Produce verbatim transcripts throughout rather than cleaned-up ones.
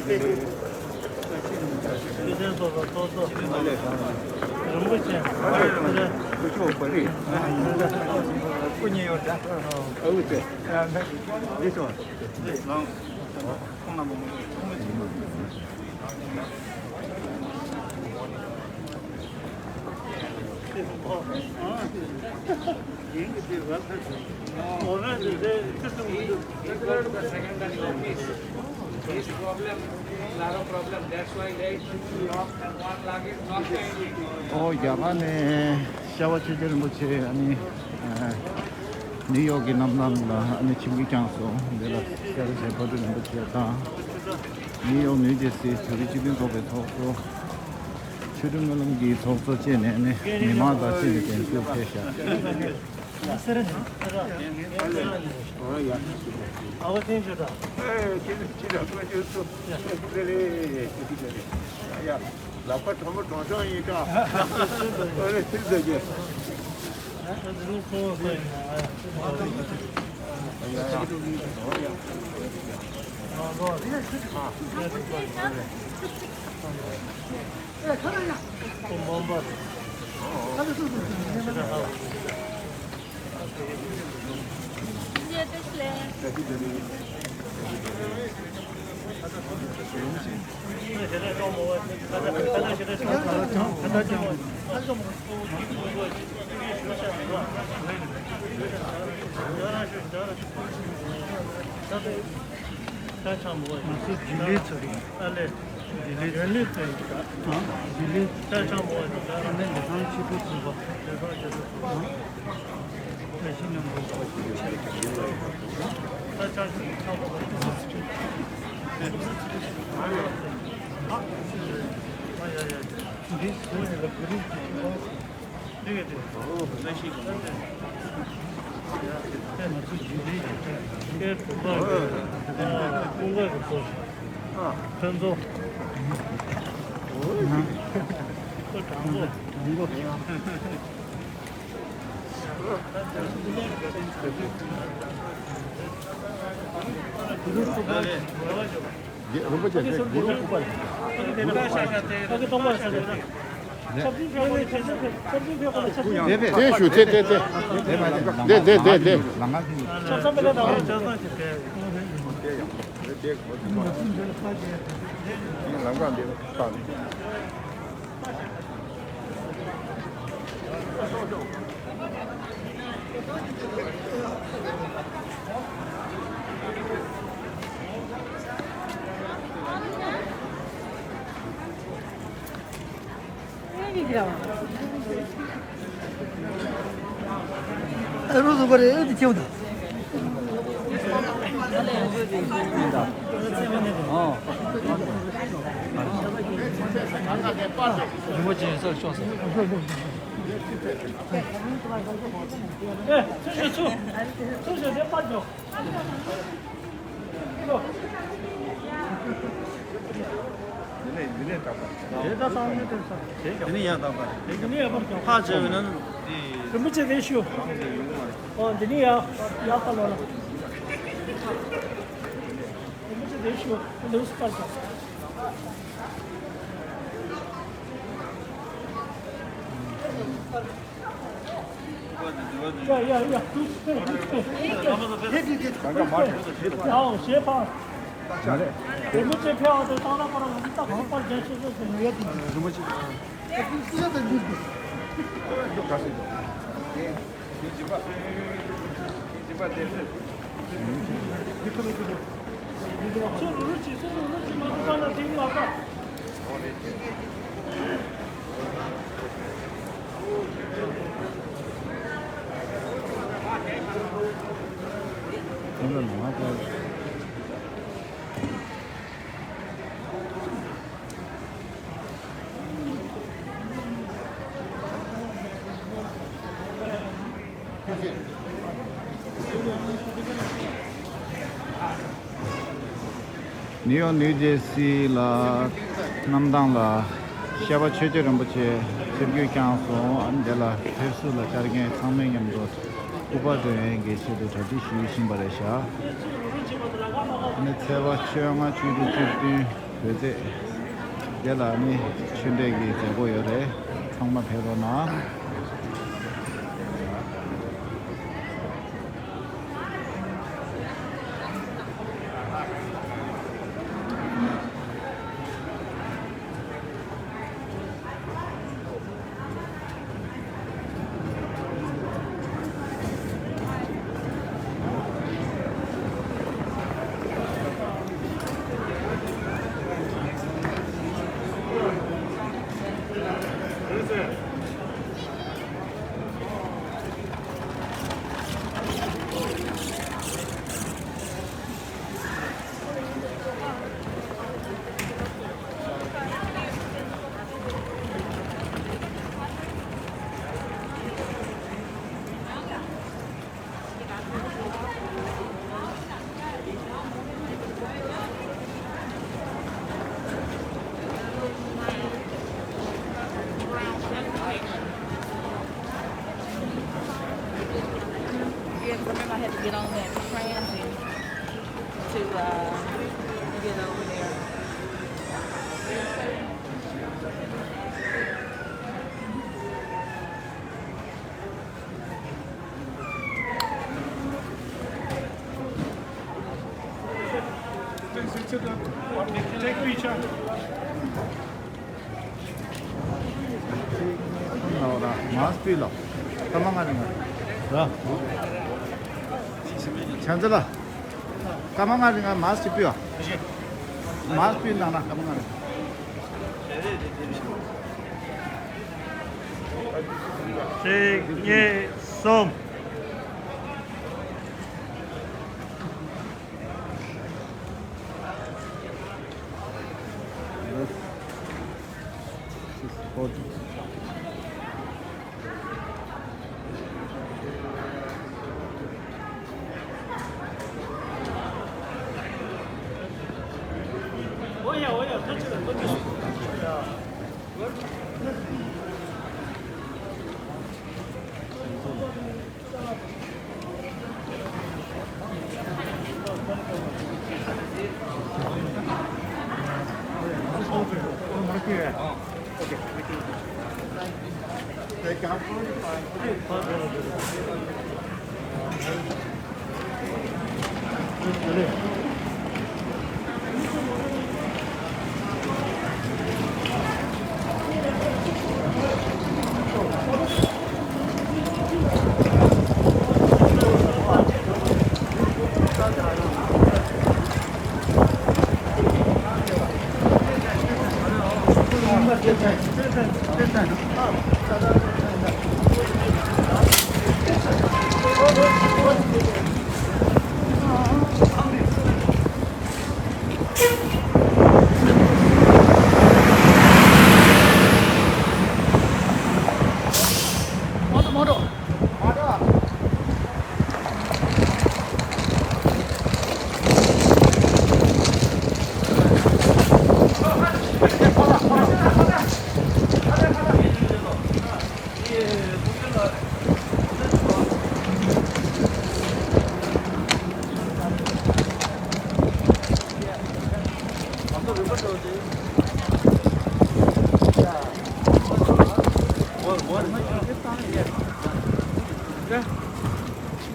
ཆོས་ལྡན་ཚོགས་པ་ཚོགས་གཙོ། རིན་པོ་ཆེ། སྐུ་ཞབས་པ་རི། སྐུ་ཉེ་ཡོད་ད། ཨ་འུ་ཚེ། འདི་ཚོ། ཁོང་རྣམ་པ། His problem, narrow problem, that's why they should be off and one lakh is not the idea. ཨོ་རྒྱ་གར་ནས་ཤར་བ་ཆོས་རྒྱལ་རིན་པོ་ཆེ། ཨ་ནི་ཨ་ནིའུ་ཡོག་གི་གནམ་ཐང་ལ་ཨ་ནི་ཆིབས་བསྒྱུར་བསྐྱངས་སོང་། འདི་ལ་ཤར་བ་ཆོས་རྒྱལ་དཔལ་སྤྲུལ་རིན་པོ་ཆེ་དང་། ནིའུ་ཡོག་ནིའུ་ཇར་སི་བོད་རིགས་སྤྱི་མཐུན་ཚོགས་པའི་ཚོགས་གཙོ། ཆོས་སྒྲོན་སྨོན་ལམ་གྱི་ཚོགས་གཙོ་བཅས་ནས་ནི་མི་མང་དང་བཅས་ནས་དེར་འཛུལ་ཕེབས་ཤག་ལག་པ་དྲོན་མོ་དྲོན་ཆུང་ཡིན་ཀ་ཨ་རེ་ཚིག་ཟེར་གྱི། ང་ཚོ་ལྡི་ལི་ཚོ་རེད། ལྡི་ལི། ལྡི་ལི་ཚོ་རེད། ཨ་ནི་ལི་ཐང་ཆེ་པོ་ཚོ་བ། ཨ་ཤི་ནམ་པོ། འདི་སུ་ཡིན་ལ་བོད་རིགས་ཀྱི་ཨོ། རིན་པོ་ཆེ་དེ་གུ་རུ་ཀུ་པར། དེ་ཞུ་དེ་དེ་དེ། དེ་དེ་དེ་དེ། ལམ་ཁ་འདི་ལ་བཏགས་ནས། ཨ་རོ་བཟོ་པ་རེད། ཨེ་འདི་ཁྱེར་འོང་། རིན་པོ་ཆེ་སར་ཤོག་ཟེར། ཨེ་ཚུར་ཤོག་ཚུར། ཚུར་ཤོག་དེ་པར་འཇོག་འདི་ནས་འདི་ནས་བཏགས་པ། དེ་ད་བཏགས་ནས་དེ་ས། འདི་ནས་ཡར་བཏགས་པ། འདི་ནས་ཡར་པར་ཀྱང་། ཕར་བྱས་པས་ན་འདི། རིན་པོ་ཆེ་དེ་ཞུ། ཨོ་འདི་ནས་ཡར་ཡར་ཕར་ལོག་ལ། རིན་པོ་ཆེ་དེ་ཞུ། ལེའུ་སི་པར་ཀྱང་། ནིའུ་ཡོག་ནིའུ་ཇར་སི་ལ་གནམ་ཐང་ལ་ཤར་པ་ཆོས་རྒྱལ་རིན་པོ་ཆེ་ཆིབས་བསྒྱུར་བསྐྱངས་སོང་། ཨ་ནི་དེ་ལ་ཕེབས་བསུ་ལ་བཅར་མཁན་ཚང་མའི་མཉམ་དུ་སྐུ་པར་འདོན་ཡས་ཀྱི་ཆེད་དུ་གྲ་སྒྲིག་ཞུ་བཞིན་པ་རེད་ཤག་ཨ་ནི་ཚེས་པ་བཅོ་ལྔ་བཅུ་དྲུག་བཅུ་བདུན། བོད་ཚེས་དེ་ལ་ནི་ཆོས་འབྲེལ་གྱི་མཛད་སྒོ་ཡོད་རེད། ཚང་མ་ཕེབས་རོགས་གནང་། Yes, remember I had to get on that transit to, uh, get over there. མཱ་སི་ཀི་ཕུད་ལ། སྐར་མ་ལྔ་རིང་ང་། ར། བྱམས་བརྩེ་ལགས། སྐར་མ་ལྔ་རིང་ང་མཱ་སི་ཀི་ཕུད་ཨ། མཱ་སི་ཀི་ཕུད་གནང་ན་སྐར་མ་ལྔ་རིང་། གཅིག་གཉིས་གསུམ།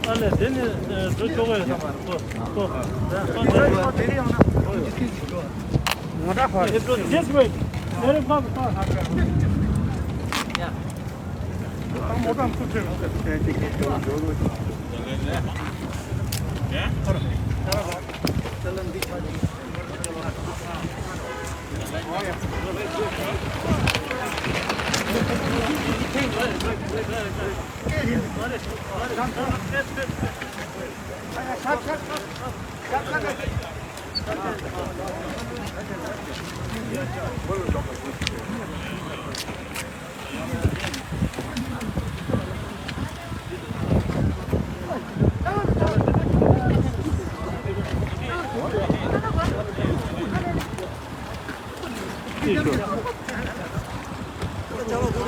ཨ་ལས་དེ་ནི་འགྲོ་ཆོག་གི་ཡོད་ས་མ་རེད། ལོ་ལོ་ལོ། ང་ད་ཧ་ལས་འགྲོ་དེ་བས་ལས་རིམ་ཁག་གི་ཐོག་ཧ་ག་ཡ། ད་མོ་ཊ་མཚུར་ཁྲིད་རོགས་ཟེར།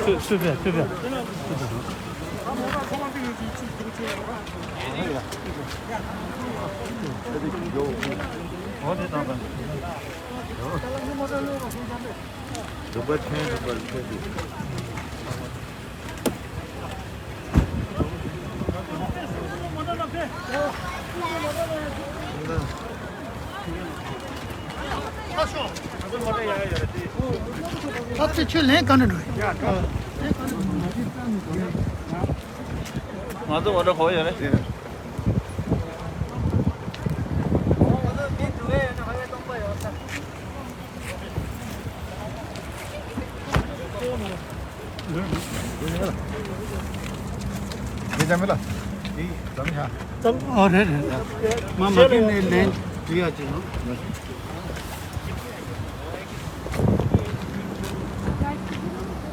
སུས་སུས་སུས་སུས། ཨ་ཙི་ཁྱོད་ལན་ག་འདྲ་འགྲོ། ང་ཚོ་འོ་འདྲ་གོ་ཡོད་རེད། ཨོ་རེད་རེད། མ་མ་ཁྱོད་ནས་ལན་འདྲི་ཡ་ཅིག་ནོ།